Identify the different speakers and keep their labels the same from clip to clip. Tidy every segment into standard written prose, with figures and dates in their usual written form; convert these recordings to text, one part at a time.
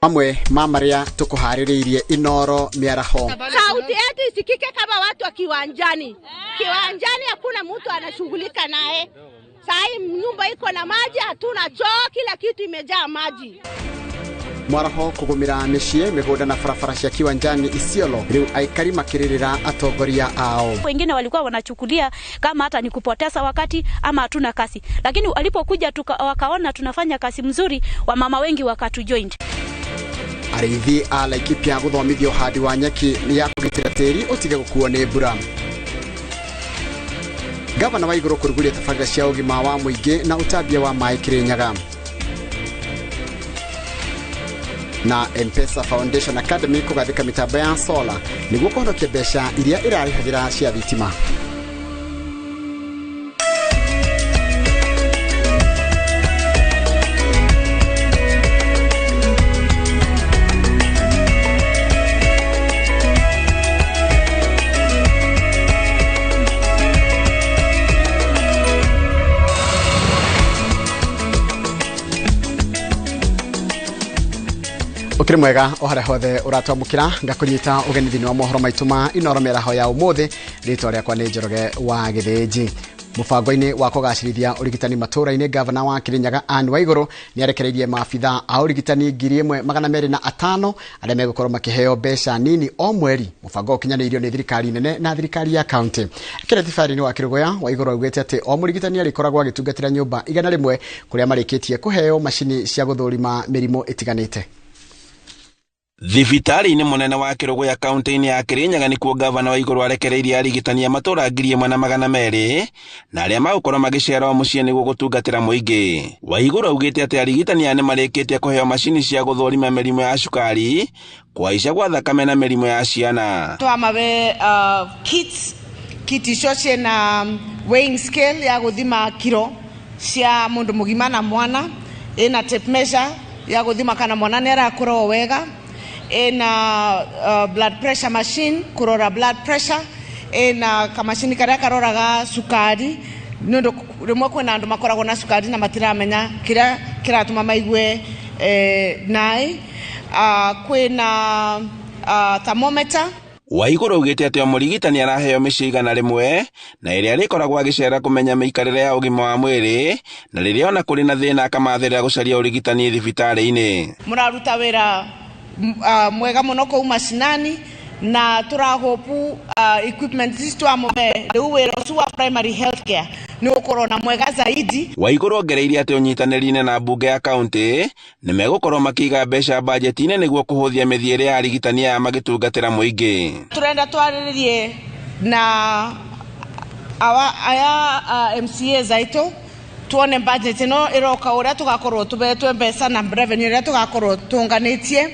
Speaker 1: Mamwe ma maria tukuhaririirie Inoro miaraho.
Speaker 2: Sauti yetu isikike kama watu wa kiwanjani. Kiwanjani hakuna mtu anashughulika naye. Sai nyumba iko na maji, hatuna choo, kila kitu imejaa maji.
Speaker 1: Mwaraho kugumira mĩciĩ mĩgũnda na barabara cia Kiwanjani Isiolo rĩu aikari makĩrĩrĩra atongoria ao.
Speaker 3: Wengine walikuwa wanachukulia kama hata ni kupoteza wakati ama hatuna kazi, lakini walipokuja wakaona tunafanya kazi mzuri, wamama wengi wakatujoin.
Speaker 1: Arĩithi a Laikipia gũthomithio ũhandi wa nyeki ya kũgitĩra tĩri ũtige gũkuo nĩ mbura. Gavana wa Igũrũ kũrugũria tabarĩra cia ũgima wa mũingĩ na ũtambia wa maĩ Kirinyaga. Na M-Pesa Foundation Academy kũgathĩka mĩtambo ya sola nĩguo kũhonokia mbeca iria ĩrarĩhagĩra cia thitima. Ukiri mwega o haria hothe uratwamukira ngakunyita ugeni thiini wa mohoro maitu ma Inoro mĩaraho ya umuthi. Ritwa riakwa ni Njoroge wa Githinji. Mubango-ini wa kugacirithia urigitani matura-ini, gavana wa Kirinyaga Anne Waiguru ni arekereirie maabitha a urigitani 1205 aria megukorwo makiheo mbeca nini o mweri. Mubango ukinyaniirio ni thirikari nene na thirikari ya county. Kĩrĩa wa Kĩrũgũya, Waiguru augĩte atĩ o mũrigitani arĩkoragwo agĩtungatĩra nyũmba 100 kũrĩa marĩkĩtie kũheo macini cia gũthũrima mĩrimũ ĩtiganĩte.
Speaker 4: Thibitarĩ-inĩ mũnene wa Kĩrũgũya kaunti-inĩ ya Kirinyaga nĩkuo gavana wa Igũrũ arekereirie arigitani a matũũra 1200 na arĩa magũkorwo magĩceera o mũciĩ nĩguo gũtungatĩra mũingĩ. Waigũrũ augĩte atĩ arigitani aya nĩmarĩkĩtie kũheo macini cia gũthũrima mĩrimũ ya cukari, kũhaica gwa thakame na mĩrimũ ya ciana.
Speaker 5: Twamabe kits kit icio ciĩna weighing scale ya gũthima kiro cia mũndũ mũgima na mwana, ĩna tape measure ya gũthima kana mwana nĩ arakũra o wega, ina blood pressure machine kurora blood pressure, ina kamashini karia karoraga sukari nĩ rimwe kwĩna andũ makoragwo na sukari na matiramenya kĩrĩa kĩratũma maigue naĩ, kwĩna thermometer.
Speaker 4: Waigũrũ augĩte atĩ o mũrigitani araheo mĩciĩ 100 na ĩrĩa arĩkoragwo agĩceera kũmenya mĩikarĩre ya ũgima wa mwĩrĩ, na rĩrĩa ona kũrĩ na thĩna akamathĩrĩra gũcaria ũrigitani thibitarĩ-inĩ.
Speaker 5: Mũraruta wĩra mwega mũno kũu macinani na tũrahopu equipment ici twamũhe rĩu wĩra ũcio wa primary health care nĩ ũkorwo na mwega zaidi.
Speaker 4: Waigũrũ ongereire atĩ ũnyitanĩri-inĩ na mbunge ya kaunti nĩ megũkorwo makĩiga mbeca bajeti-inĩ nĩguo kũhũthia mĩthiĩre ya arigitani aya magĩtungatĩra mũingĩ.
Speaker 5: Tũrenda twarĩrĩrie na aya MCAs aitũ tuone budget ĩno ĩroka ũrĩa tũgakorwo tũhetwe mbeca na revenue ĩrĩa tũgakorwo tũnganĩtie.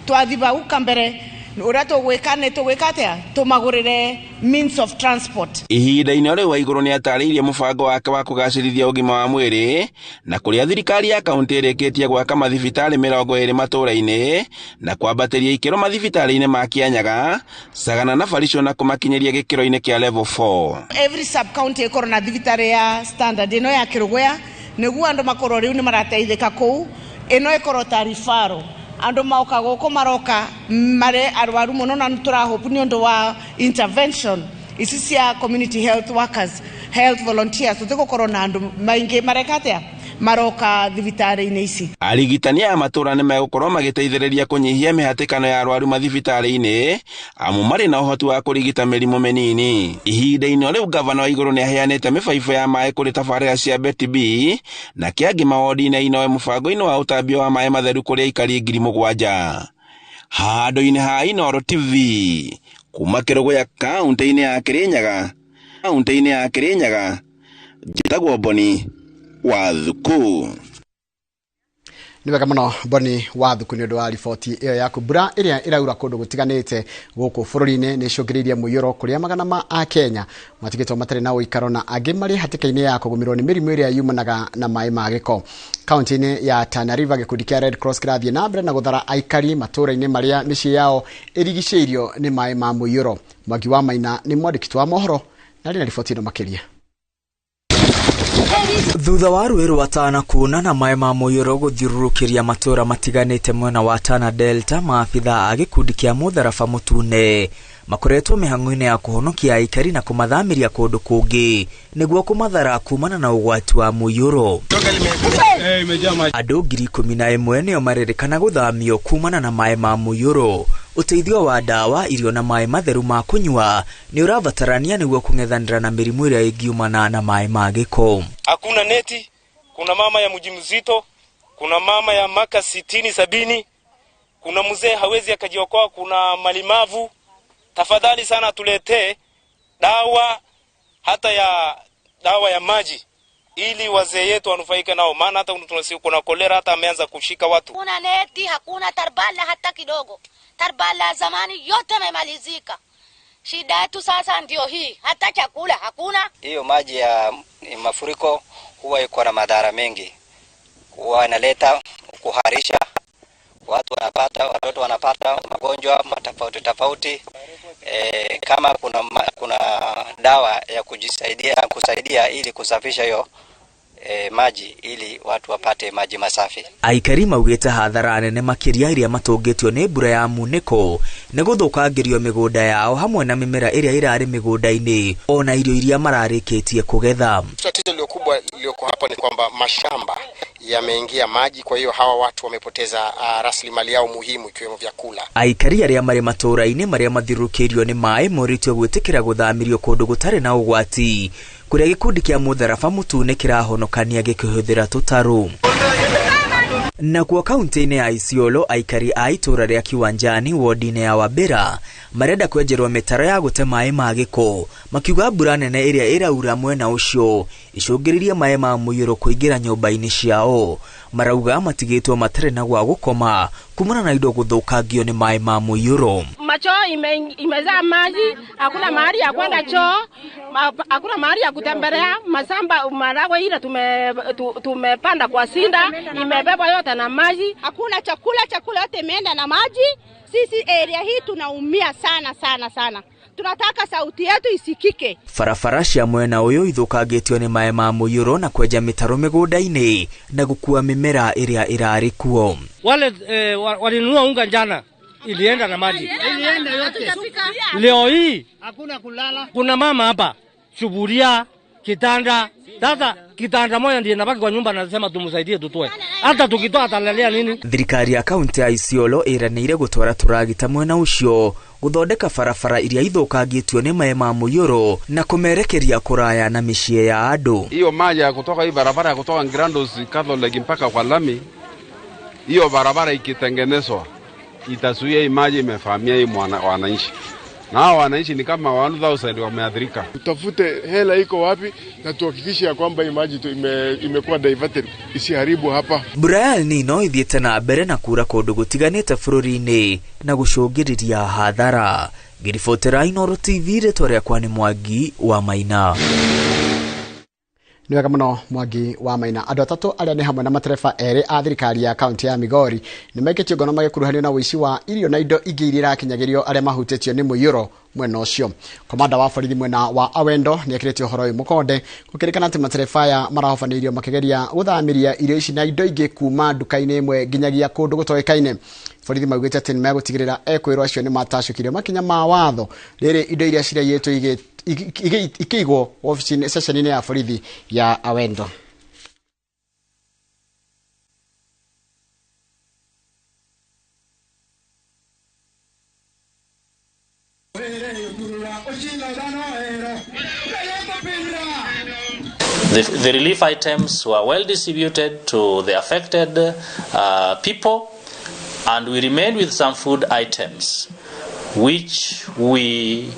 Speaker 5: Twathi bau kambere uria tugwika ni tugwika atia tumagurire means of transport.
Speaker 4: Ihinda-inĩ rĩu Waigũrũ nĩ atarĩirie mũbango wake wa kũgacĩrithia ũgima wa mwĩrĩ na kũrĩa thirikari ya kaunti ĩrĩkĩtie gwaka mathibitarĩ 20 matũũra-inĩ na kwambatĩria ikĩro mathibitarĩ-inĩ ma Kianyaga, Sagana na Baricho na kũmakinyĩria gĩkĩro-inĩ kĩa level 4.
Speaker 5: Every sub county ĩkorwo na thibitarĩ ya standard ĩno ya Kĩrũgũya nĩguo andũ makorwo rĩu nĩ marateithĩka kũu, ĩno ĩkorwo ta referral. Andũ maoka gũkũ maroka marĩ arwaru mũno na nĩtũrahopu nĩ ũndũ wa intervention ici cia community health workers, health volunteers, tũtigũkorwo na andũ maingĩ mareka atĩa maroka thibitarĩ-inĩ ici.
Speaker 4: Arigitani a matũũra nĩ megũkorwo magĩteithĩrĩria kũnyihia mĩhatĩkano ya arwaru mathibitarĩ-inĩ amu marĩ na ũhoti wa kũrigita mĩrimũ mĩnini. Ihinda-inĩ rĩu gavana wa Igũrũ nĩ aheanĩte mĩbaibũ ya maĩ kũrĩ tabarĩra cia Betty B na Kĩangĩ mawodi-inĩ Inoe mũbango-inĩ wa ũtambia wa maĩ matheru kũrĩ aikari 7,000. Handũ-inĩ ha Inoro TV kuma Kĩrũgũya kaunti-inĩ ya Kirinyaga, kaunti-inĩ ya Kirinyaga, njĩtagwo Boni wa Thuku.
Speaker 1: Nĩ wega mũno Boni wa Thuku nĩ ũndũ wa riboti ĩyo yaku. Mbura ĩrĩa ĩraura kũndũ gũtiganĩte gũkũ bũrũri-inĩ nĩ ĩcũngĩrĩirie mũiyũro kũrĩa magana ma Akenya matigĩtwo matarĩ na ũikaro na angĩ marĩ hatĩka-inĩ ya kũgũmĩrwo nĩ mĩrimũ ĩrĩa yumanaga na maĩ ma gĩko. Kaunti-inĩ ya Tana River gĩkundi kĩa Red Cross kĩrathiĩ na mbere na gũthara aikari matũũra-inĩ marĩa mĩciĩ yao ĩrigicĩirio nĩ maĩ ma mũiyũro. Mwangi wa Maina nĩ mwandĩki wa mohoro na arĩ na riboti ĩno makĩria.
Speaker 6: Thutha wa rũĩ rwa Tana kuuna na maĩ ma mũiyũro gũthiũrũrũkĩria matũũra matiganĩte mwena wa Tana Delta, maabitha a gĩkundi kĩa Mũtharaba Mũtune makoretwo mĩhang'o-inĩ ya kũhonokia aikari na kũmathamĩria kũndũ kũngĩ nĩguo kũmathara kumana na ũgwati wa mũiyũro. Andũ 11,000 nĩo marerĩkana gũthamio kumana na maĩ ma mũiyũro. Ũteithio wa ndawa, irio na maĩ matheru ma kũnyua nĩ ũrabatarania nĩguo kũng'ethanĩra na mĩrimũ ĩrĩa ĩngiumana na maĩ ma gĩko.
Speaker 7: Hakuna neti, kuna mama ya mjamzito, kuna mama ya maka 60 70, kuna mzee hawezi akajiokoa, kuna malimavu. Tafadhali sana tuletee dawa, hata ya dawa ya maji ili wazee yetu wanufaike nao, maana hata kuna kolera hata ameanza kushika watu.
Speaker 8: Hakuna neti, hakuna tarbala hata kidogo. Tarbala zamani yote yamemalizika. Shida yetu sasa ndio hii, hata chakula hakuna.
Speaker 9: Hiyo maji ya mafuriko huwa iko na madhara mengi. Huwa inaleta kuharisha, watu wanapata, watoto wanapata magonjwa tofauti tofauti. Kama kuna dawa ya kusaidia ili kusafisha hiyo maji ili watu wapate maji masafi.
Speaker 6: Aikari maugĩte hathara nene makĩria iria matũngĩtio nĩ mbura ya munĩko nĩ gũthũkangĩrio mĩgũnda yao hamwe na mĩmera ĩrĩa ĩrarĩ mĩgũnda-inĩ ona irio iria mararĩkĩtie kũgetha.
Speaker 10: Tatizo lilokubwa lilioko hapa ni kwamba mashamba yameingia maji, kwa hiyo hawa watu wamepoteza rasilimali yao muhimu ikiwemo vyakula.
Speaker 6: Aikari arĩa marĩ matũũra-inĩ marĩa mathiũrũrũkĩirio nĩ maĩ morĩtio gwĩtĩkĩra gũthamĩrio kũndũ gũtarĩ na ũgwati kũrĩa gĩkundi kĩa Mũtharaba Mũtune kĩrahonokania gĩkĩhũthĩra tũtarũ. Nakuo kaunti-inĩ ya Isiolo, aikari a itũũra rĩa Kiwanjani wodi-inĩ ya Wabera marenda kwenjerwo mĩtaro ya gũte maĩ ma gĩko, makiuga mbura nene ĩrĩa ĩraura mwena ũcio icũngĩrĩrie maĩ ma mũiyũro kũingĩra nyũmba-inĩ ciao. Marauga matigĩtwo matarĩ na gwa gũkoma kumana na indo gũthũkangio nĩ maĩ ma mũiyũro.
Speaker 2: Machoo imezaa maji, hakuna mahali ya kwenda choo, hakuna mahali ya kutembelea. Masamba maragwe ile tumepanda kwa sinda imebebwa yote na maji. Hakuna chakula, chakula yote imeenda na maji. Sisi area hii tunaumia sana sana sana. Tunataka sauti yetu isikike.
Speaker 6: Barabara cia mwena ũyũ ithũkangĩtio nĩ maĩ ma mũiyũro na kwenja mĩtaro mĩgũnda-inĩ na gũkua mĩmera ĩrĩa ĩrarĩ kuo.
Speaker 11: Wale walinunua unga jana ilienda na maji.
Speaker 12: Ilienda yote.
Speaker 11: Leo hii
Speaker 12: hakuna kulala.
Speaker 11: Kuna mama hapa suburia, kitanda. Sasa kitanda moja ndiye inabaki kwa nyumba, nasema tumsaidie tutoe. Hata tukitoa atalalia nini?
Speaker 6: Thirikari ya kaunti ya Isiolo ĩranĩire gũtwara tũragita mwena ũcio gũthondeka barabara iria ithũkangĩtio nĩ maĩ ma mũiyũro na kũmerekeria kũraya na mĩciĩ ya andũ.
Speaker 13: Hiyo maji ya kutoka hii barabara ya kutoka Grandos Catholic mpaka kwa lami, hiyo barabara ikitengenezwa itazuia hii maji imefahamia hii wananchi. Na hao wananchi ni kama 1000 wameathirika.
Speaker 14: Tutafute hela iko wapi na tuhakikishe ya kwamba hii maji imekuwa diverted isiharibu hapa.
Speaker 6: Mbura ya El Nino ithiĩte na mbere na kura kũndũ gũtiganĩte bũrũri-inĩ na gũcũngĩrĩria hathara. Ngĩribotera Inooro TV, rĩtwa rĩakwa nĩ Mwangi wa Maina.
Speaker 1: Nĩ wega mũno Mwangi wa Maina. Andũ atatũ arĩa nĩ hamwe na matereba erĩ a thirikari ya kaunti ya Migori nĩ maikĩtio ngono magĩkuruhanio na ũici wa irio na indo ingĩ iria irakinyagĩrio arĩa mahutĩtio nĩ mũiyũro mwena ũcio. Komanda wa borithi mwena wa Awendo nĩ ekĩrĩte ũhoro ũyũ mũkonde gũkĩrĩkana atĩ matereba aya marahobanĩirio makĩgeria gũthamĩria irio ici na indo ingĩ kuma nduka-inĩ ĩmwe nginyagia kũndũ gũtoĩkaine. Borithi maugĩte atĩ nĩmegũtigĩrĩra ekwĩrwo acio nĩ matacũkirio makinya ma watho rĩrĩ indo iria ciraiyĩtwo ikĩigwo ofici-inĩ ceceni-inĩ ya borithi ya Awendo.
Speaker 15: The relief items were well distributed to the affected people, and we remained with some food items which we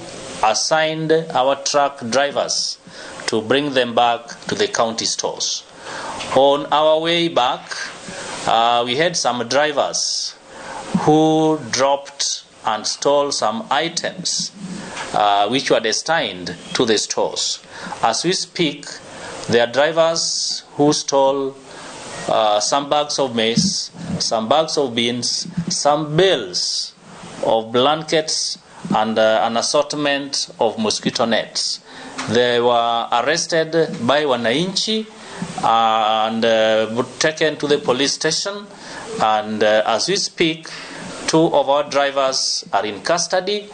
Speaker 15: assigned our truck drivers to bring them back to the county stores. On our way back, we had some drivers who dropped and stole some items which were destined to the stores. As we speak, there are drivers who stole some bags of maize, some bags of beans, some bales of blankets, and an assortment of mosquito nets. They were arrested by wananchi and taken to the police station, and as we speak, 2 of our drivers are in custody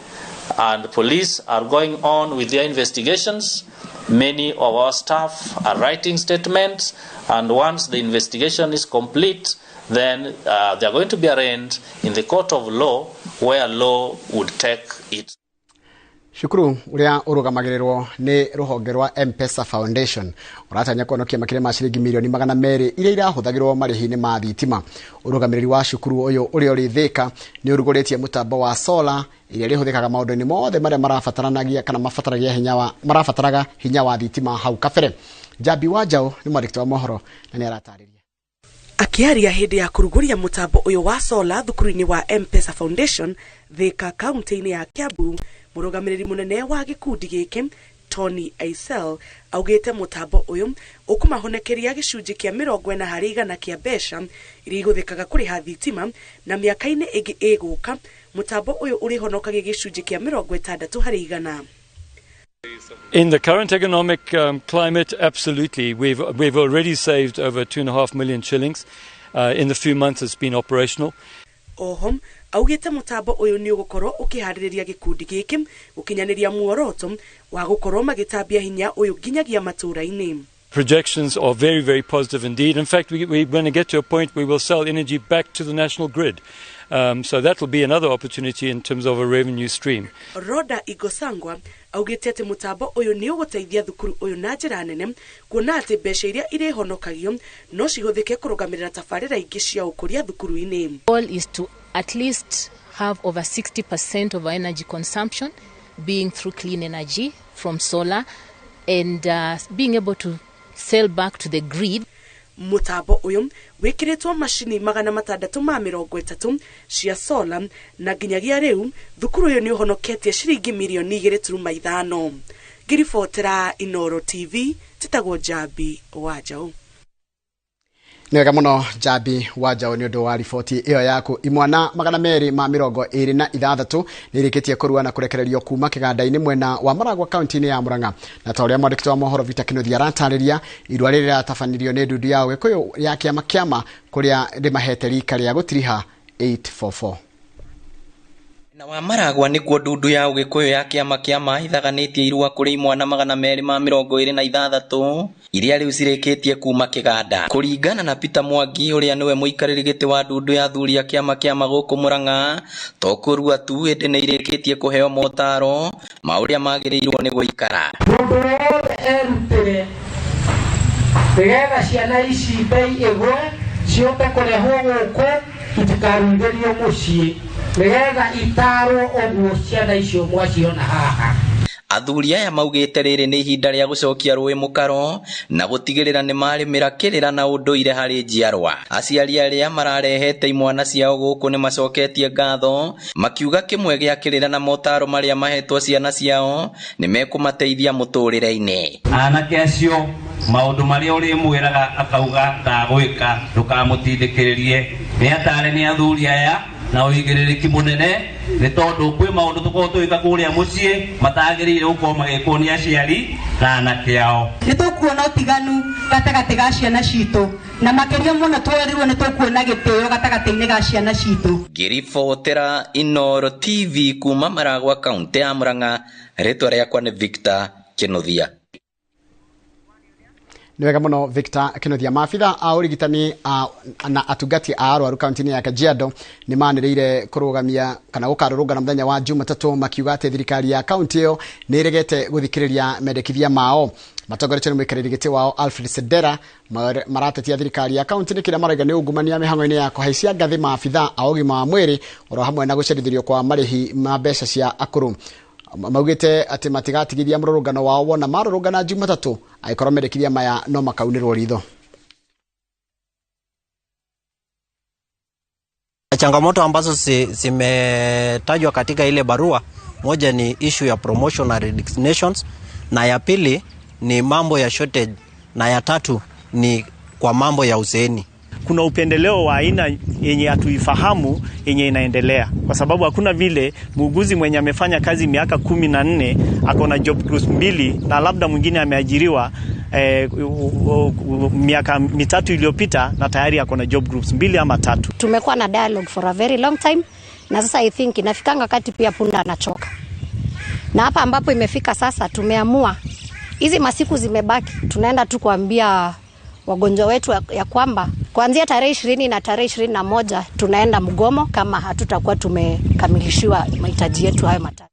Speaker 15: and police are going on with their investigations. Many of our staff are writing statements, and once the investigation is complete, then they are going to be arraigned in the court of law, where law would take it.
Speaker 1: Cukuru uria urugamagĩrĩrwo nĩ rũhonge rwa M-Pesa Foundation ũratanya kũhonokia makĩria ma ciringi mirioni 200 iria irahũthagĩrwo marĩhi-inĩ ma thitima. Ũrũgamĩrĩri wa cukuru ũyũ ũrĩa ũrĩ Thĩka nĩ ũrugũrĩtie mũtambo wa solar iria rĩhũthĩkaga maũndũ-inĩ mothe marĩa marabataranagia kana mabataragia hinya wa marabataraga hinya wa thitima hau kabere. Njambi wa Njaũ nĩ mwandĩki wa mohoro na nĩ aratarĩria.
Speaker 16: Akiaria hĩndĩ ya kũrugũria mũtambo ũyũ wa solar thukuru-inĩ wa M-Pesa Foundation Thĩka kaunti-inĩ ya Kiambu, mũrũgamĩrĩri mũnene wa gĩkundi gĩkĩ Tony Aisel augĩte mũtambo ũyũ ũkũmahonekeria gĩcunjĩ kĩa 40 harĩ igana kĩa mbeca iria ihũthĩkaga kũrĩha thitima, na mĩaka-inĩ ĩngĩ ĩgũka mũtambo ũyũ ũrĩhonokagia gĩcunjĩ kĩa 60 harĩ igana.
Speaker 17: In the current economic climate, absolutely. We've already saved over 2.5 million shillings in the few months it's been operational.
Speaker 16: Oho augĩte mũtambo ũyũ nĩ ũgũkorwo ũkĩharĩrĩria gĩkundi gĩkĩ gũkinyanĩria muoroto wa gũkorwo magĩtambia hinya ũyũ nginyagia matũũra-inĩ.
Speaker 17: Projections are very, very positive indeed. In fact, we're going to get to a point where we'll sell energy back to the national grid. So that will be another opportunity in terms of a revenue stream.
Speaker 16: Roda Igosangwa augĩte atĩ mũtambo ũyũ nĩ ũgũteithia thukuru ũyũ na njĩra nene kuona atĩ mbeca iria irĩhonokagio no cihũthĩke kũrũgamĩrĩra tabarĩra ingĩ cia ũkũria thukuru-inĩ.
Speaker 18: Goal is to at least have over 60% of our energy consumption being through clean energy from solar and being able to sell back to the grid.
Speaker 16: Mũtambo ũyũ wĩkĩrĩtwo macini 630 cia solar na nginyagia rĩu thukuru ũyũ nĩ ũhonoketie ciringi mirioni 2.5. Ngĩribotera Inoro TV njĩtagwo Njambi wa Njaũ.
Speaker 1: Nĩ wega mũno Njambi wa Njaũ nĩ ũndũ wa riboti ĩyo yaku. Imwana 226 nĩ irĩkĩtie kũrua na kũrekererio kuma kĩganda-inĩ mwena wa Maragwa kaunti-inĩ ya Murang'a, na ta ũrĩa mwandĩki wa mohoro Victor Kinuthia aratarĩria, irua rĩrĩ rĩratabanirio nĩ ndundu ya Ũgĩkũyũ ya kĩama kĩama kũrĩa rĩmahete rika rĩa gũtiriha 844.
Speaker 19: Na wa Maragwa nĩkuo ndundu ya Ũgĩkũyũ ya kĩama kĩama ithaganĩtie irua kũrĩ imwana 226 iria rĩu cirĩkĩtie kuma kĩganda. Kũringana na Peter Mwangi ũrĩa nĩwe mũikarĩri gĩtĩ wa ndundu ya athuri a kĩama kĩama gũkũ Murang'a, to kũrua tu ĩndĩ nĩ irĩkĩtie kũheo motaro ma ũrĩa magĩrĩirwo nĩ gũikara.
Speaker 20: Mũndũ wothe erutĩre nĩgetha ciana ici mbei ĩgwe ciũke kũrehwo gũkũ itikarugĩrio mũciĩ nĩgetha itarwo ũguo ciana icio mwaciona haha.
Speaker 19: Athuri aya maugĩte rĩrĩ nĩ ihinda rĩa gũcokia rũĩ mũkaro na gũtigĩrĩra nĩ marĩmĩra kĩrĩra na ũndũire harĩ njiarwa. Aciari arĩa mararehete imwana ciao gũkũ nĩ macoketie ngatho makiuga kĩmwe gĩa kĩrĩra na motaro marĩa mahetwo ciana ciao nĩ mekũmateithia mũtũrĩre-inĩ.
Speaker 21: Anake acio maũndũ marĩa ũrĩmwĩraga akauga ndagwĩka ndũkamũtindĩkĩrĩrie, nĩ atare nĩ athuri aya na ũigĩrĩrĩki mũnene nĩ tondũ kwĩ maũndũ tũkoragwo tũgĩka kũrĩa mũciĩ matagĩrĩire gũkorwo magĩkwo nĩ aciari na anake ao.
Speaker 22: Nĩ tũkuona ũtiganu gatagatĩ ga ciana citũ na makĩria mũno twagĩrĩirwo nĩ tũkuona gĩtĩo gatagatĩ-inĩ ga ciana citũ.
Speaker 19: Ngĩribotera Inoro TV kuma Maragwa kaunti ya Murang'a, rĩtwa rĩakwa nĩ Victor Kinuthia.
Speaker 1: Nĩ wega mũno Victor Kinuthia. Maabitha a ũrigitani na atungati a arwaru kaunti-inĩ ya Kajiado nĩ manĩrĩire kũrũgamia kana gũkarũrũngana mũthenya wa Jumatatũ makiuga atĩ thirikari ya kaunti ĩyo nĩ ĩregete gũthikĩrĩria mendekithia mao. Matongoretio nĩ mũikarĩri gĩtĩ wao Alfred Sedera maratetia thirikari ya kaunti nĩ kĩrĩa marauga nĩ ungumania mĩhang'o-inĩ ya kũhaicia ngathĩ maabitha a ũgima wa mwĩrĩ oro hamwe na gũcerithĩrio kwa marĩhi ma mbeca cia akũrũ. Maugĩte atĩ matigatigithia mũrũrũngano wao wona marũrũngana Jumatatũ angĩkorwo mendekithia maya no makaunĩrwo ritho.
Speaker 23: Changamoto ambazo zimetajwa katika ile barua, moja ni issue ya promotion na resignations, na ya pili ni mambo ya shortage, na ya tatu ni kwa mambo ya uzeeni.
Speaker 3: kuna upendeleo wa aina yenye hatuifahamu yenye inaendelea, kwa sababu hakuna vile muuguzi mwenye amefanya kazi miaka 14 ako na job groups 2 na labda mwingine ameajiriwa miaka 3 iliyopita na tayari ako na job groups 2 ama 3.
Speaker 4: Tumekuwa na dialogue for a very long time na sasa I think inafikanga kati pia punda anachoka. Na hapa ambapo imefika sasa tumeamua hizi masiku zimebaki tunaenda tu kuambia wagonjwa wetu ya kwamba kuanzia tarehe 20 na tarehe 21 tunaenda mgomo kama hatutakuwa tumekamilishiwa mahitaji yetu hayo matatu.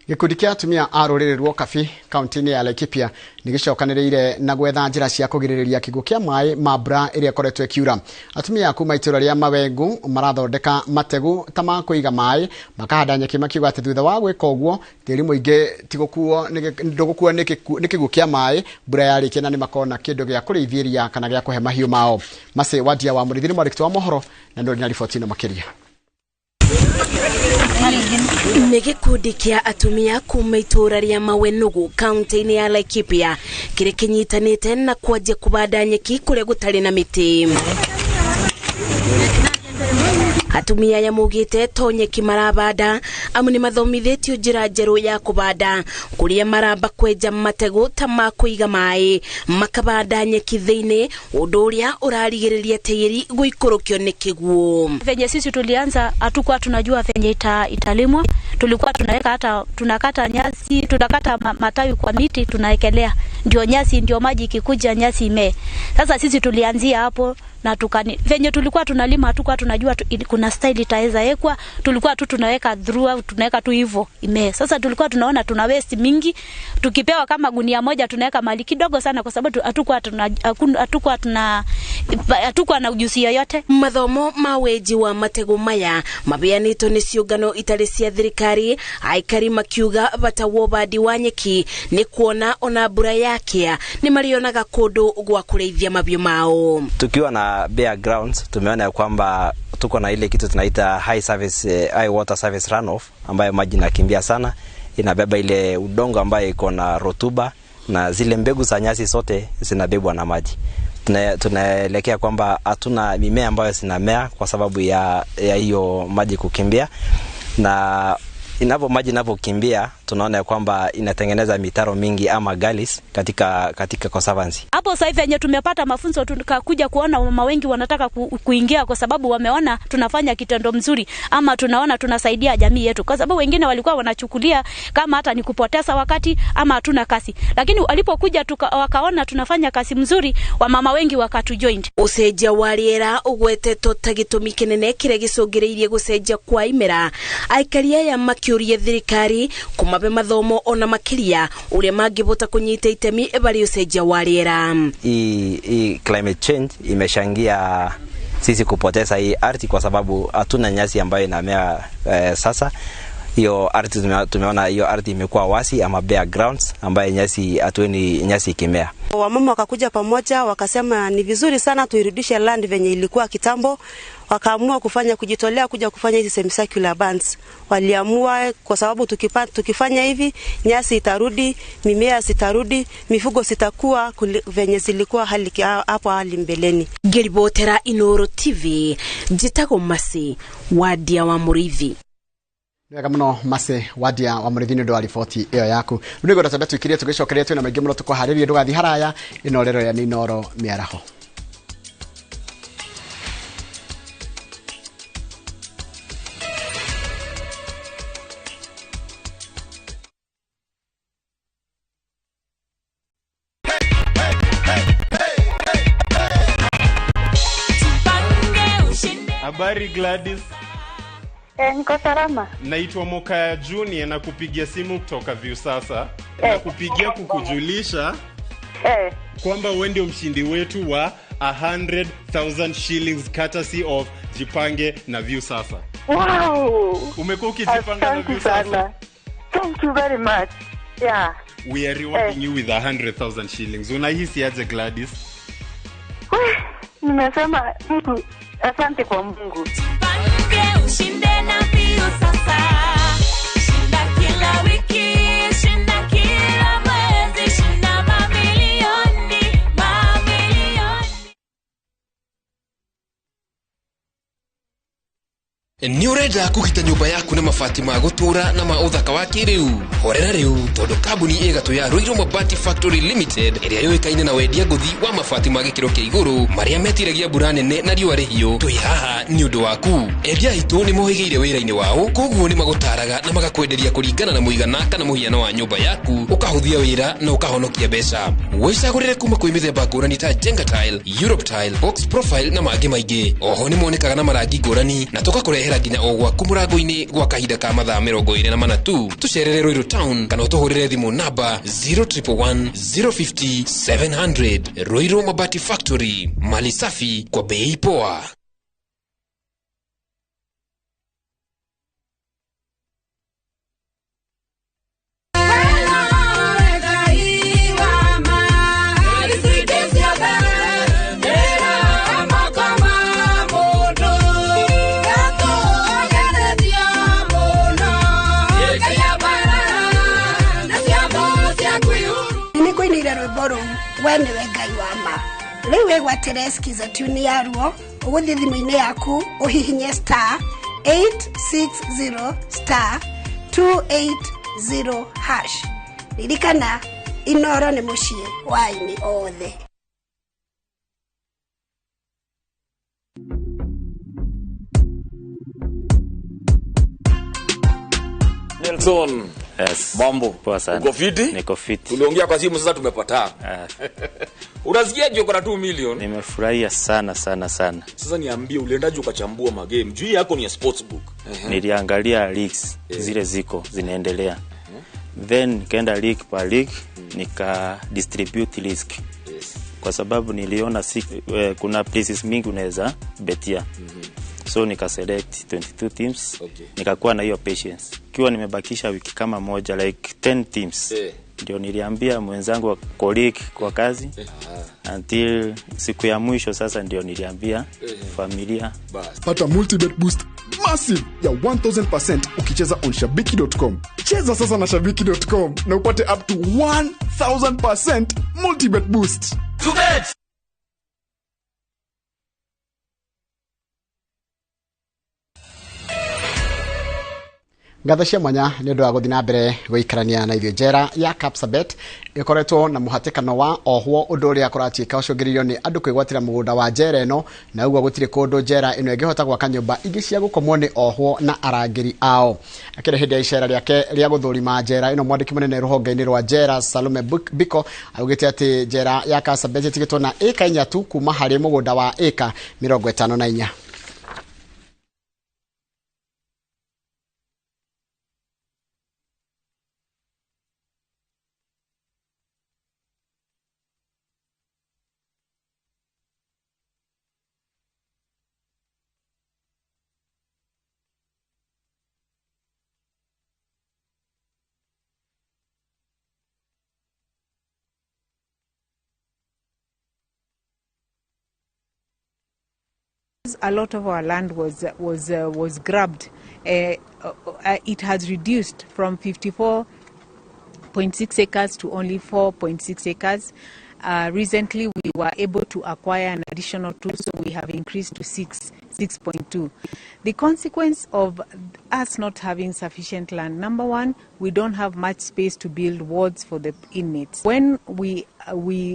Speaker 1: Gikundi kia atumia a rũrĩrĩ rwa Okabi kaunti-inĩ ya Laikipia nĩgĩcokanĩrĩire na gwetha njĩra cia kũgirĩrĩria kĩguũ kĩa maĩ ma mbura ĩrĩa ĩkoretwo ĩkiura. Atumia a kuma itũũra rĩa Mawengu marathondeka mategu ta ma kũiga maĩ makahanda nyeki makiuga atĩ thutha wa gwĩka ũguo tĩri mũingĩ ndũgũkuo nĩ kĩguũ kĩa maĩ mbura yarĩkia na nĩmakona kĩndũ gĩa kũrĩithĩria kana gĩa kũhe mahiũ mao. Mace Wadia wa Mũrĩithi nĩ mwandĩki wa mohoro na nĩ na riboti ĩno makĩria.
Speaker 5: Nĩ gĩkundi kĩa atumia kuma itũũra rĩa Mawenugu kaunti-inĩ ya Laikipia kĩrĩa kĩnyitanĩte na kwanjia kũbanda nyeki kũrĩa gũtarĩ na mĩtĩ. Atumia aya maugĩte to nyeki marabanda amu nĩ mathomithĩtio njĩra njerũ ya kũbanda kũrĩa maramba kwenja mategũ ta ma kũiga maĩ makabanda nyeki thĩinĩ ũndũ ũrĩa ũrarigĩrĩria tĩĩri gũikũrũkio nĩ kĩguũ.
Speaker 24: Venye sisi tulianza hatukuwa tunajua venye italimwa, tulikuwa tunaweka hata tunakata nyasi, tunakata matawi kwa miti tunaekelea ndio nyasi, ndio maji ikikuja nyasi imee. Sasa sisi tulianzia hapo na tukani venye tulikuwa tunalima hatukuwa tunajua kuna style itaweza ekwa, tulikuwa tu tunaweka throughout, tunaweka tu hivyo imee. Sasa tulikuwa tunaona tuna waste mingi, tukipewa kama gunia moja tunaweka mali kidogo sana kwa sababu hatukuwa na ujuzi yoyote.
Speaker 5: Mathomo ma wenji wa matego maya mabeanĩtwo nĩ ciũngano itarĩ cia thirikari, aikari makiuga bata wa ũbandi wa nyeki nĩ kuona ona mbura yakĩa nĩ marĩonaga kũndũ gwa kũrĩithia mahiũ mao.
Speaker 9: Tukiwa na bare grounds tumeona ya kwamba tuko na ile kitu tunaita high water service runoff ambayo maji inakimbia sana, inabeba ile udongo ambayo iko na rotuba na zile mbegu za nyasi zote zinabebwa na maji. Tunaelekea kwamba hatuna mimea ambayo zinamea kwa sababu ya hiyo maji kukimbia, na maji inapokimbia tunaona kwamba inatengeneza mitaro mingi ama gullies katika conservancy.
Speaker 24: Hapo sasa hivi yenye tumepata mafunzo tukakuja kuona mama wengi wanataka kuingia kwa sababu wameona tunafanya kitendo mzuri ama tunaona tunasaidia jamii yetu, kwa sababu wengine walikuwa wanachukulia kama hata ni kupoteza wakati ama hatuna kasi, lakini walipokuja wakaona tunafanya kazi mzuri, wamama wengi wakatujoin.
Speaker 5: Ucenjia wa rĩera ũgwetetwo ta gĩtũmi kĩnene kĩrĩa gĩcũngĩrĩirie gũcenjia kwa imera. Aikari aya makĩũria thirikari kũmabe mathomo ona makĩria ũrĩa mangĩbota kũnyita itemi barĩ ũcenjia wa rĩera.
Speaker 9: Hii climate change imeshangia sisi kupoteza hii ardhi kwa sababu hatuna nyasi ambayo inamea sasa. Hiyo ardhi tumeona hiyo ardhi imekuwa wasi ama bare grounds ambayo nyasi hatuoni nyasi ikimea.
Speaker 25: Wamama wakakuja pamoja wakasema ni vizuri sana tuirudishe land venye ilikuwa kitambo. Wakaamua kufanya kujitolea kuja kufanya hizi semicircular bands. Waliamua kwa sababu tukifanya hivi nyasi itarudi, mimea sitarudi, mifugo sitakuwa venye zilikuwa hali hapo hali mbeleni.
Speaker 5: Ngĩribotera Inooro TV, njĩtagwo Masi Wadia wa Mũrĩithi.
Speaker 1: Wega muno Mase Wadia wa Mũrĩithi nĩ ũndũ wa riboti ĩyo yaku. Rĩu nĩngwenda twambe tũikirie tũgĩcokeria twĩna maingĩ mũno tũkũharĩrie, ndũgathiĩ haraya. Ĩno rero ya nĩ Inooro mĩaraho.
Speaker 26: Habari Gladys.
Speaker 27: Niko salama.
Speaker 26: Naitwa Mokaya Junior na kupigia simu kutoka Viusasa. Na kupigia kukujulisha kwamba wewe ndio mshindi wetu wa 100,000 shillings courtesy of Jipange na Viusasa.
Speaker 27: Wow.
Speaker 26: Umekuwa ukijipanga na Viusasa.
Speaker 27: Thank you very much. Yeah.
Speaker 26: We are rewarding you with 100,000 shillings. Unahisi aje Gladys?
Speaker 27: Nimesema Mungu, asante kwa Mungu.
Speaker 28: Jipange ushinde na Viusasa. Shinda kila wiki, shinda kila mwezi, shinda mamilioni, mamilioni.
Speaker 2: Nĩ ũrenda kũgita nyũmba yaku na mabati ma gũtũũra na ma ũthaka wa kĩrĩu? Horera rĩu tondũ kambuni ĩgatũ ya Ruiru Mabati Factory Limited ĩrĩa yũĩkaine na wendia ngũthi wa mabati ma gĩkĩro kĩa igũrũ marĩa metiragia mbura nene na riũa rĩhiũ, twĩ haha nĩ ũndũ waku. Endia aitũ nĩ mohĩgĩire wĩra-inĩ wao, koguo nĩ magũtaraga na magakwenderia kũringana na mũigana kana mũhiano wa nyũmba yaku, ũkahũthia wĩra na ũkahonokia mbeca. Wĩcagũrĩre kuma kwĩ mĩthemba ngũrani ta Jenga Tile, Europe Tile, Box Profile na mangĩ maingĩ. Oho nĩ monekaga na marangi ngũrani na tũgakũrehera nginya o gwaku mũrango-inĩ gwa kahinda ka mathaa 24 tu. Tũcerere Ruiru Town kana ũtũhũrĩre thimũ namba 0111 050 700. Ruiru Mabati Factory, mali safi kwa bei poa.
Speaker 7: We nĩwe Ngai wa ma. Rĩu wĩgwatĩre skiza tune yaruo, ũgũthiĩ thimũ-inĩ yaku ũhihinye star 860 star 280 hash. Ririkana, Inoro nĩ mũciĩ wa aini othe.
Speaker 8: Nelson.
Speaker 15: Yes.
Speaker 8: Mambo.
Speaker 15: Poa sana.
Speaker 8: Uko fiti?
Speaker 15: Niko fiti.
Speaker 8: Tuliongea kwa simu sasa tumepatana. Unasikiaje uko na 2 million?
Speaker 15: Nimefurahia sana sana sana.
Speaker 8: Sasa niambie uliendaje ukachambua magame? Juu yako ni ya sportsbook.
Speaker 15: Niliangalia leagues zile ziko zinaendelea. Then nikaenda league per league, nika distribute risk.
Speaker 8: Yes.
Speaker 15: Kwa sababu niliona kuna places mingi unaweza betia. So nika select 22 teams.
Speaker 8: Okay.
Speaker 15: Nikakuwa na hiyo patience. Kiwa nimebakisha wiki kama moja like 10 teams. Ndio niliambia mwenzangu wa colleague kwa kazi. Until siku ya mwisho sasa ndio niliambia familia.
Speaker 10: Pata multibet boost massive ya 1000% ukicheza on shabiki.com. Cheza sasa na shabiki.com na upate up to 1000% multibet boost.
Speaker 8: To bet.
Speaker 1: Ngatho cia mwanya nĩ ũndũ wa gũthiĩ na mbere gũikarania na ithuĩ. Njera ya Kapsabet ĩkoretwo na mũhatĩkano wa ohwo, ũndũ ũrĩa kũratuĩka ũcũngĩrĩirio nĩ andũ kwĩgwatĩra mũgũnda wa njera ĩno, na ũguo gũtirĩ kũndũ njera ĩno ĩngĩhota gwaka nyũmba ingĩ cia gũkomwo nĩ ohwo na arangĩri ao. Akĩrĩ hĩndĩ ya icera rĩake rĩa gũthũrima njera ĩno, mwandĩki mũnene rũhonge-inĩ rwa njera Salome Biko augĩte atĩ njera ya Kapsabet ĩtigĩtwo na ĩka 4 tu kuma harĩ mũgũnda wa ĩka 54.
Speaker 11: A lot of our land was grabbed. It has reduced from 54.6 acres to only 4.6 acres. Recently, we were able to acquire an additional 2, so we have increased to 6.2. The consequence of us not having sufficient land, number one, we don't have much space to build wards for the inmates. When we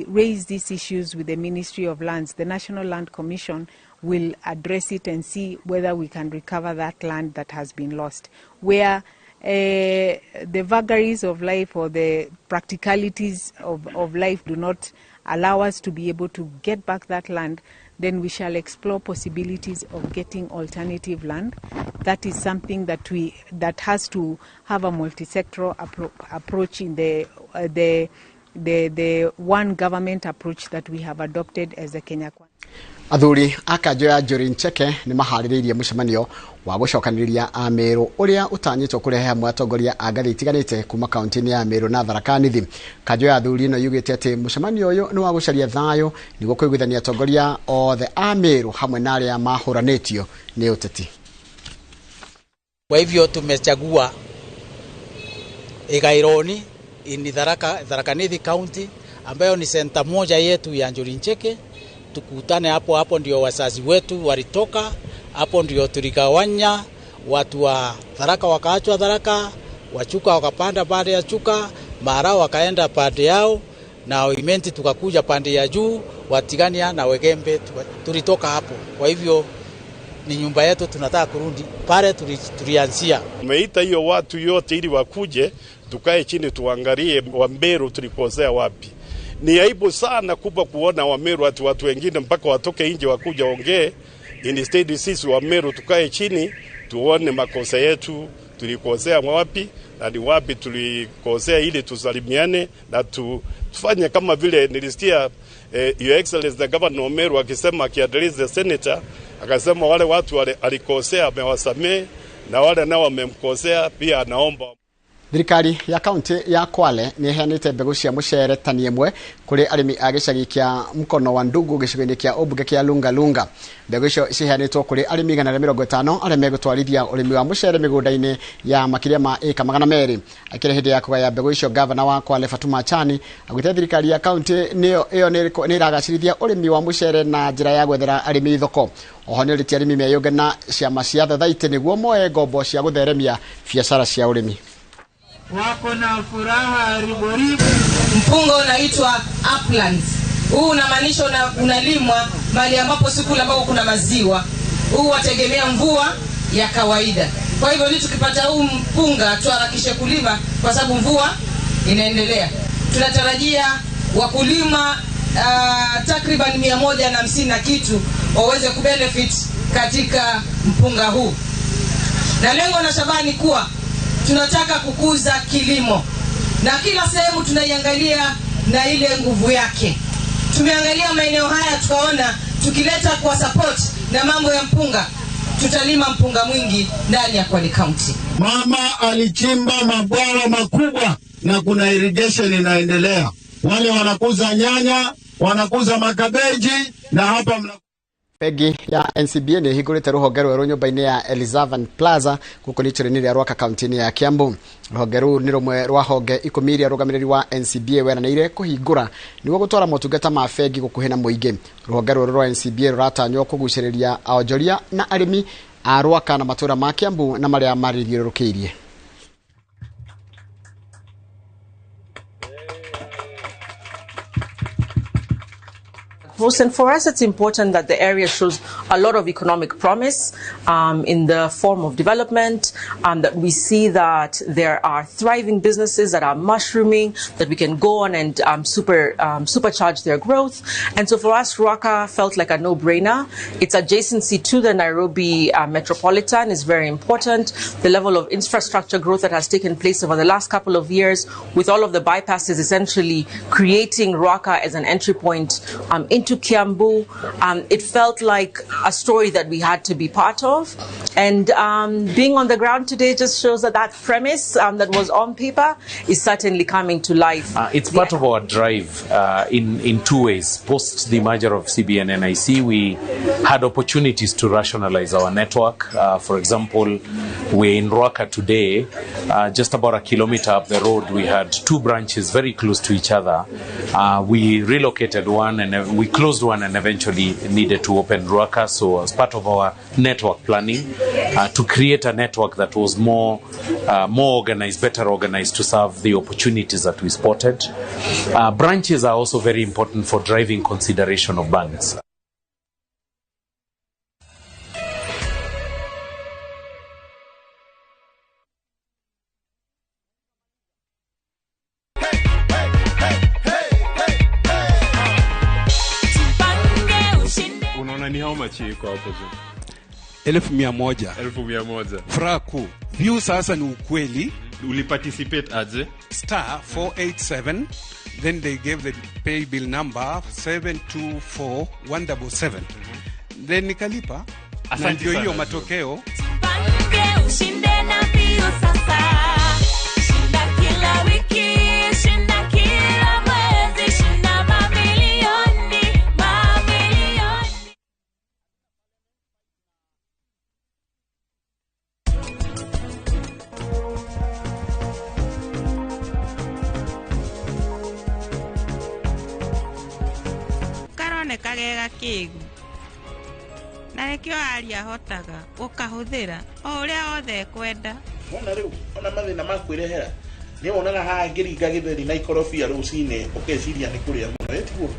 Speaker 11: raise these issues with the Ministry of Lands, the National Land Commission will address it and see whether we can recover that land that has been lost. Where the vagaries of life or the practicalities of life do not allow us to be able to get back that land, then we shall explore possibilities of getting alternative land. That is something that that has to have a multi-sectoral approach in the one government approach that we have adopted as the Kenya Kwanza.
Speaker 1: Athuri a kanjũ ya Njuri Ncheke nĩ maharĩrĩirie mũcemanio wa gũcokanĩrĩria a Meru ũrĩa ũtanyĩtwo kũrehe hamwe atongoria a ngathĩ itiganĩte kuma kaunti-inĩ ya Meru na Tharaka Nithi. Kanjũ ya athuri ĩno yugĩte atĩ mũcemanio ũyũ nĩ wa gũcaria thayũ nĩguo kũiguithania atongoria othe a Meru hamwe na arĩa mahũranĩtio nĩ ũteti.
Speaker 12: Kwa hivyo tumechagua Igaironi ni Tharaka Nithi County ambayo ni senta moja yetu ya Njuri Ncheke. Tukutane hapo, hapo ndio wazazi wetu walitoka, hapo ndio tuligawanya Watu wa Tharaka wakaachwa Tharaka, Wachuka wakapanda pande ya Chuka, Mara wakaenda pande yao, na Imenti tukakuja pande ya juu, Watigania na Wegembe tulitoka hapo. Kwa hivyo ni nyumba yetu, tunataka kurudi pale tulianzia.
Speaker 6: Tumeita hiyo watu yote ili wakuje tukae chini tuangalie Wameru tulikosea wapi. Ni aibu sana kubwa kuona Wameru ati watu wengine mpaka watoke nje wakuja ongee. Instead sisi Wameru tukae chini tuone makosa yetu, tulikosea wapi na ni wapi tulikosea, ili tusalimiane na tufanye kama vile nilisikia Your Excellency the Governor Meru akisema, akiaddress the senator, akasema wale watu wale alikosea amewasamehe na wale nao wamemkosea pia anaomba.
Speaker 1: Thirikari ya kaunti ya Kwale nĩ ĩheanĩte mbegũ cia mũcere tani ĩmwe kũrĩ arĩmi a gĩcagi kĩa Mkono wa Ndugu gĩcigo-inĩ kĩa ũmbunge kĩa Lungalunga. Mbegũ icio ciheanĩtwo kũrĩ arĩmi 150 arĩa megũtwarithia ũrĩmi wa mũcere mĩgũnda-inĩ ya makĩria ma ĩka 200. Akĩrĩ hĩndĩ ya kũgaya mbegũ icio, gavana wa Kwale Fatuma Chani augĩte thirikari ya kaunti nĩyo ĩyo nĩ ĩragacĩrithia ũrĩmi wa mũcere na njĩra ya gwethera arĩmi thoko. Oho nĩ orĩtie arĩmi meyũnge na ciama cia thathaitĩ nĩguo moe ngombo cia gũtheremia biacara cia ũrĩmi.
Speaker 13: Wako na furaha riboribo.
Speaker 14: Mpunga unaitwa uplands. Huu unamaanisha unalimwa mahali ambapo si kule ambako kuna maziwa. Huu wategemea mvua ya kawaida. Kwa hivyo ni tukipata huu mpunga tuharakishe kulima kwa sababu mvua inaendelea. Tunatarajia wakulima takriban 150 na kitu waweze kubenefit katika mpunga huu. Na lengo na shabaha ni kuwa tunataka kukuza kilimo na kila sehemu tunaiangalia na ile nguvu yake. Tumeangalia maeneo haya tukaona tukileta kwa support na mambo ya mpunga tutalima mpunga mwingi ndani ya Kwale County.
Speaker 16: Mama alichimba mabwawa makubwa na kuna irrigation inaendelea. Wale wanakuza nyanya, wanakuza makabeji na hapa
Speaker 1: Bengi ya NCBA nĩ ĩhingũrĩte rũhonge rwerũ nyũmba-inĩ ya Elizavan Plaza gũkũ itũũra-inĩ rĩa Rwaka kaunti-inĩ ya Kiambu. Rũhonge rũu nĩ rũmwe rwa honge 10 iria ũrũgamĩrĩri wa NCBA weranĩire kũhingũra nĩguo gũtwara motungata ma bengi gũkuhĩ na mũingĩ. Rũhonge rũrũ rwa NCBA rũratanywo kũgucĩrĩria onjoria na arĩmi a Rwaka na matũũra ma Kiambu na marĩa marĩthiũrũrũkĩirie.
Speaker 17: And for us, it's important that the area shows a lot of economic promise in the form of development, that we see that there are thriving businesses that are mushrooming, that we can go on and supercharge their growth. And so for us, Ruaka felt like a no-brainer. Its adjacency to the Nairobi metropolitan is very important. The level of infrastructure growth that has taken place over the last couple of years, with all of the bypasses essentially creating Ruaka as an entry point into Kiambu, it felt like a story that we had to be part of. And being on the ground today just shows that that premise that was on paper is certainly coming to life.
Speaker 19: It's part of our drive in two ways. Post the merger of CBN and NIC, we had opportunities to rationalize our network. For example, we're in Ruaka today, just about a kilometer up the road. We had two branches very close to each other. We relocated one and we closed one and eventually needed to open Ruaka. So as part of our network planning, to create a network that was more organized, better organized to serve the opportunities that we spotted. Branches are also very important for driving consideration of banks.
Speaker 26: Unaona ni how much iko hapo juu?
Speaker 18: 1,100.
Speaker 26: 1,100.
Speaker 18: Furaha kuu. View sasa ni ukweli.
Speaker 26: Uliparticipate aje?
Speaker 18: Star 487, then they gave the pay bill number 724177. Then nikalipa. Na ndio hiyo matokeo.
Speaker 28: Pange ushinde na view sasa. Shinda kila wiki, shinda kila mwezi, shinda mamilioni, mamilioni.
Speaker 20: Karoneka gega kĩgu.
Speaker 3: Na nĩkĩo aria ahotaga gũkahũthĩra o ũrĩa wothe ekwenda.
Speaker 4: Wona rĩu ona mathĩna ma kwĩrehera nĩ wonaga haha ngĩringa gĩtheri na ikorobia rũcinĩ ũkeciria nĩ kũrĩa mũno ĩtiguo.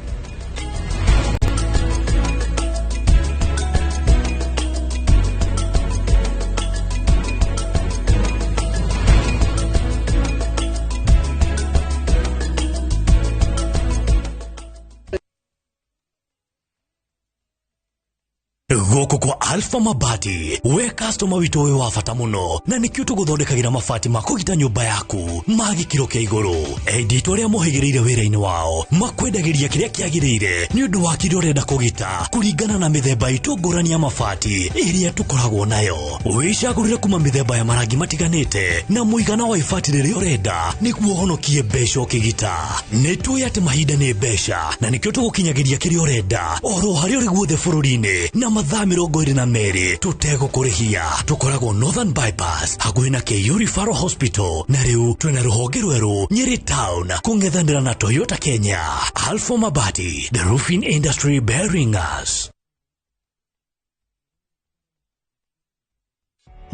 Speaker 9: Gũkũ kwa Alpha Mabati we customer witũ wĩ wa bata mũno na nĩkĩo tũgũthondekagĩra mabati ma kũgita nyũmba yaku ma gĩkĩro kĩa igũrũ. Enditũ arĩa mohĩgĩrĩire wĩra-inĩ wao makwendagĩria kĩrĩa kĩagĩrĩire nĩ ũndũ wa kĩrĩa ũrenda kũgita kũringana na mĩthemba itũ ngũrani ya mabati ĩrĩa tũkoragwo nayo. Wĩcagũrĩre kuma mĩthemba ya marangi matiganĩte na mũigana wa ibati rĩrĩa ũrenda nĩguo ũhonokie mbeca ũkĩgita. Nĩ tũĩ atĩ mahinda nĩ mbeca na nĩkĩo tũgũkinyagĩria kĩrĩa ũrenda oro harĩa ũrĩ guothe bũrũri-inĩ na mathaa 22 tũtegũkũrĩhia. Tũkoragwo Northern Bypass hakuhĩ na KU Referral Hospital na rĩu twĩna rũhonge rwerũ Nyeri Town kũng'ethanĩra na Toyota Kenya. Alpha Mabati, the roofing industry bearing us.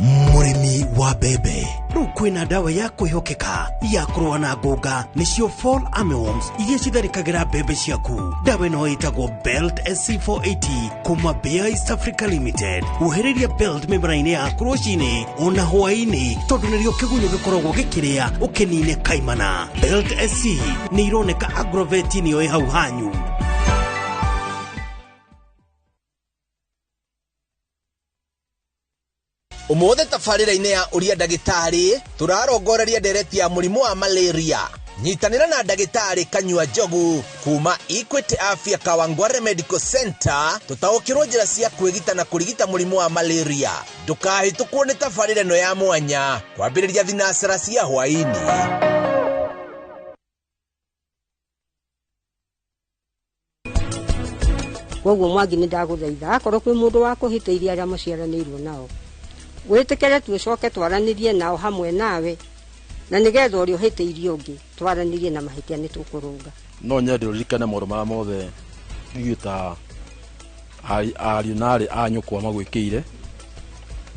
Speaker 20: Mũrĩmi wa mbembe rĩu kwĩna ndawa ya kwĩhokeka ya kũrũa na ngũnga nĩcio fall armyworms iria citharĩkagĩra mbembe ciaku. Ndawa ĩno ĩtagwo Belt SC480 kuma Bayer East Africa Limited. Wohereria Belt mĩmera-inĩ yaku rũcinĩ ona hwaĩ-inĩ tondũ nĩrĩo kĩgunyũ gĩkoragwo gĩkĩrĩa ũkĩnine kaimana. Belt SC nĩ ironeka Agrovet nĩyo ĩ hau hanyu.
Speaker 21: Umuothe tabarĩra-inĩ ya ũria ndagĩtarĩ tũrarongoreria ndereti ya mũrimũ wa malaria. Nyitanĩra na ndagĩtarĩ Kanyua Njogu kuma Equity Afya Kawangware Medical Center tũtaũkĩrwo njĩra cia kwĩgita na kũrigita mũrimũ wa malaria. Ndũkahĩtũkwo nĩ tabarĩra ĩno ya mwanya kwambĩrĩria thinacara cia hwaĩ-inĩ.
Speaker 22: Koguo Mwangi nĩ ndagũthaitha akorwo kwĩ mũndũ wa kũhĩtĩirie arĩa mũciaranĩirwo nao wĩtĩkĩre tucoke twaranĩrie nao hamwe nawe na nĩgetha ũrĩa ũhĩtĩirie ũngĩ twaranĩrie na mahĩtia nĩ tũkũrũnga.
Speaker 23: No nyende ũririkane maũndũ marĩa mothe ithuĩ ta ariũ na aarĩ a nyũkwa magwĩkĩire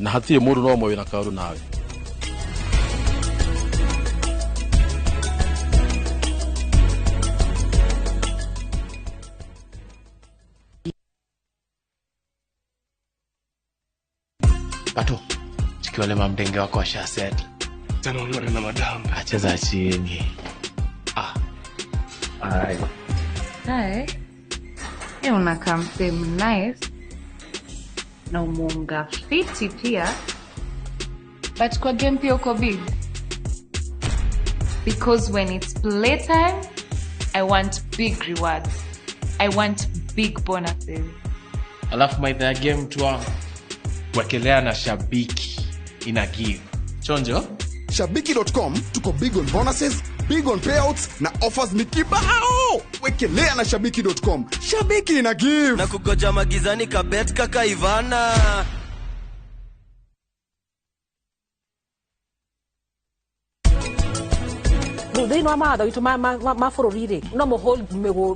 Speaker 23: na hatirĩ mũndũ no ũmwe wĩna kaũndũ nawe.
Speaker 24: Pato, chikiwale mamdenge wako washa set.
Speaker 29: Tena uliona na madam.
Speaker 24: Acheza chini. Ah. Ai.
Speaker 30: Hai. Eh, unakaa msee nice. Na umunga fiti pia. But kwa game pia uko big. Because when it's playtime, I want big rewards. I want big bonuses.
Speaker 24: Alafu maitha ya game tu wangu. Wekelea na Shabiki ina give. Chonjo?
Speaker 10: Shabiki.com tuko big on bonuses, big on payouts na offers ni kibao. Wekelea na Shabiki.com. Shabiki ina give.
Speaker 31: Na kugoja magizani kabet kaka Ivana.
Speaker 32: Thĩinĩ wa mawatho witũ ma bũrũri rĩ no mũhold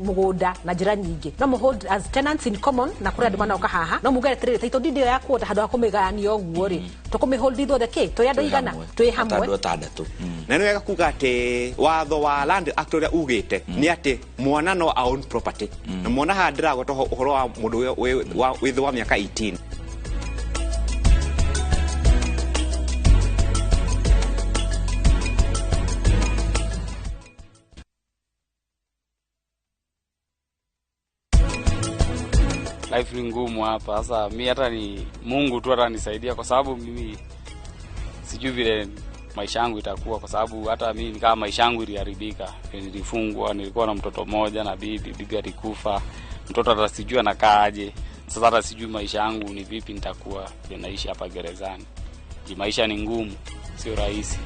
Speaker 32: mũgũnda na njĩra nyingĩ, no mũhold as tenants in common na kũrĩ andũ manoka haha no muge atĩrĩrĩ title deed ĩyo ya kuota handũ ha kũmĩgayania ũguo rĩ tũkũmĩhold ithuothe kĩ tũrĩ andũ igana twĩ hamwe
Speaker 33: andũ atandatũ. Na nĩ wega kuga atĩ watho wa Land Act ũrĩa ugĩte nĩ atĩ mwana no own property na mwana haha ndĩragweta ũhoro wa mũndũ wĩ thĩ wa mĩaka 18.
Speaker 34: Life ni ngumu hapa. Sasa mimi hata ni Mungu tu atanisaidia kwa sababu mimi sijui vile maisha yangu itakuwa, kwa sababu hata mimi ni kama maisha yangu iliharibika. Nilifungwa, nilikuwa na mtoto mmoja na bibi alikufa. Mtoto hata sijui anakaaje. Sasa hata sijui maisha yangu ni vipi nitakuwa naishi hapa gerezani. Maisha ni ngumu, sio rahisi.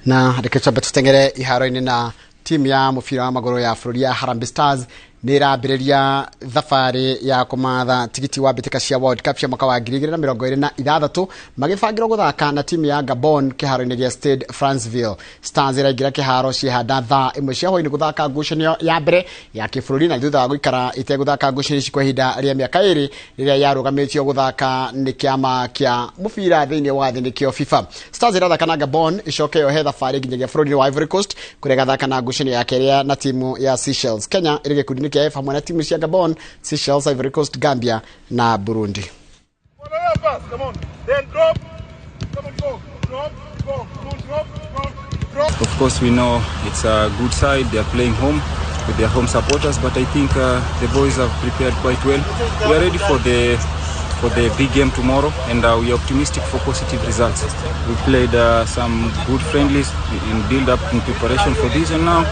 Speaker 1: Na reke twambe tutengere iharo-inĩ na timu ya mũbira wa magũrũ ya bũrũri ya Harambee Stars nĩ ĩrambĩrĩria thabarĩ ya kũmatha tigiti wa mbĩtĩka cia World Cup cia mwaka wa 2026 magĩbangĩrwo gũthaka na timu ya Gabon kĩharo-inĩ gĩa Stade Franceville. Stars ĩraingĩra kĩharo ciehanda thaa 1 cia hwaĩ-inĩ gũthaka ngucanio ya mbere ya kĩbũrũri na thutha wa gũikara ĩtegũthaka ngucanio ici kwa ihinda rĩa mĩaka 2 rĩrĩa yarũgamĩtio gũthaka nĩ kĩama kĩa mũbira thĩinĩ wa thĩ nĩkĩo FIFA. Stars ĩrathaka na Gabon ĩcoke yohe thabarĩ nginyagia bũrũri-inĩ wa Ivory Coast kũrĩa ĩgathaka na ngucanio ya kerĩ na timu ya Seychelles. Kenya ĩrĩ gĩkundi-inĩ kĩa F hamwe na timu cia Gabon, Seychelles, Ivory Coast, Gambia na Burundi.
Speaker 2: Of course, we know it's a good side. They are playing home with their home supporters, but I think the boys have prepared quite well. We are ready for the big game tomorrow, and we are optimistic for positive results. We played some good friendlies in build-up in preparation for this, and now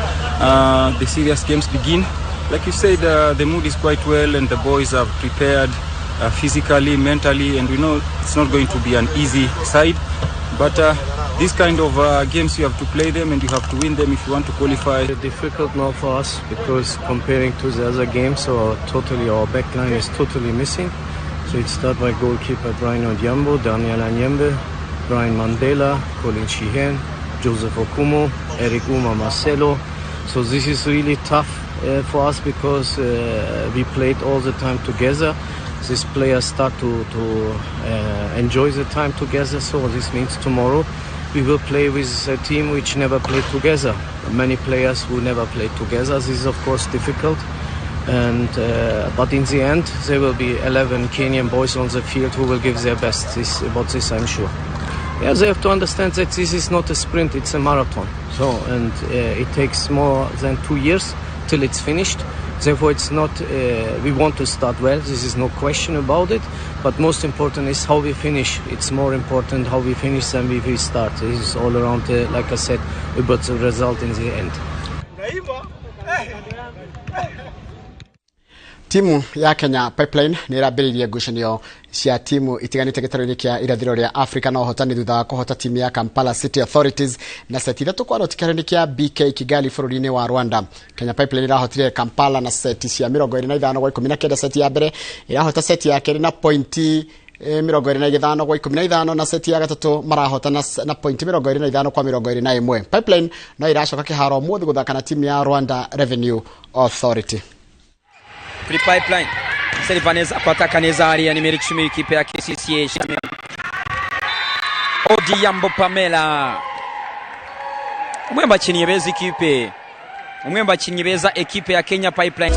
Speaker 2: the serious games begin. Like you said, the mood is quite well, and the boys have prepared physically, mentally, and we know it's not going to be an easy side. But this kind of games, you have to play them and you have to win them if you want to qualify.
Speaker 5: It's difficult now for us because comparing to the other games, so totally our backline is totally missing. So it starts by goalkeeper Brian Odhiambo, Daniel Anyembe, Brian Mandela, Colin Sheehan, Joseph Okumu, Eric Uma Marcelo. So this is really tough for us because we played all the time together. These players start to enjoy the time together, so this means tomorrow we will play with a team which never played together. Many players who never played together. This is of course difficult, and but in the end there will be 11 Kenyan boys on the field who will give their best. About this I'm sure. Yeah, they have to understand that this is not a sprint, it's a marathon. So, and it takes more than 2 years till it's finished. Therefore, it's not, we want to start well, this is no question about it, but most important is how we finish. It's more important how we finish than we start. This is all around, like I said, about the result in the end.
Speaker 1: Timu ya Kenya Pipeline nĩ ĩrambĩrĩirie ngucanio cia timu itiganĩte gĩtarũ-inĩ kĩa irathĩro rĩa Afrika na ũhotani thutha wa kũhota timu ya Kampala City Authorities na seti 3-0 kĩharo-inĩ kĩa BK Kigali bũrũri-inĩ wa Rwanda. Kenya Pipeline ĩrahotire Kampala na seti cia 25-19 seti ya mbere, ĩrahota seti ya kerĩ na pointi 25-15 na seti ya gatatũ marahota na pointi 25-21. Pipeline no iracoka kĩharo ũmũthĩ gũthaka na timu ya Rwanda Revenue Authority.
Speaker 6: Kuri Pipeline Seriva neza kwataka neza hariya nimero 10 ikipe ya KCCA Odhiambo Pamela, umwe mu bakinnyi beza ikipe, umwe mu bakinnyi beza ekipe ya Kenya Pipeline.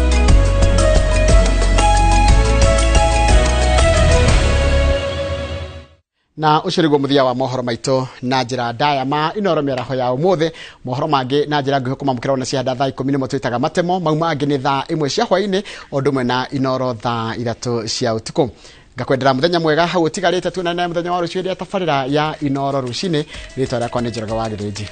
Speaker 1: Na ucio niguo muthia wa mohoro maitũ na njĩra ndaya ma Inoro mĩaraho ya ũmũthĩ. Mohoro mangĩ na njĩra nguhĩ kũmamũkĩra ona ciahanda thaa 10 nĩmo twĩtaga matemo mau mangĩ nĩ thaa 1 cia hwaĩ-inĩ o ũndũ ũmwe na Inoro thaa 3 cia ũtukũ. Ngakwendera mũthenya mwega hau ũtigarĩte, tuonane mũthenya wa rũciũ hĩndĩ ya tabarĩra ya Inoro rũcinĩ. Rĩtwa rĩakwa nĩ Njoroge wa Gĩthĩnji.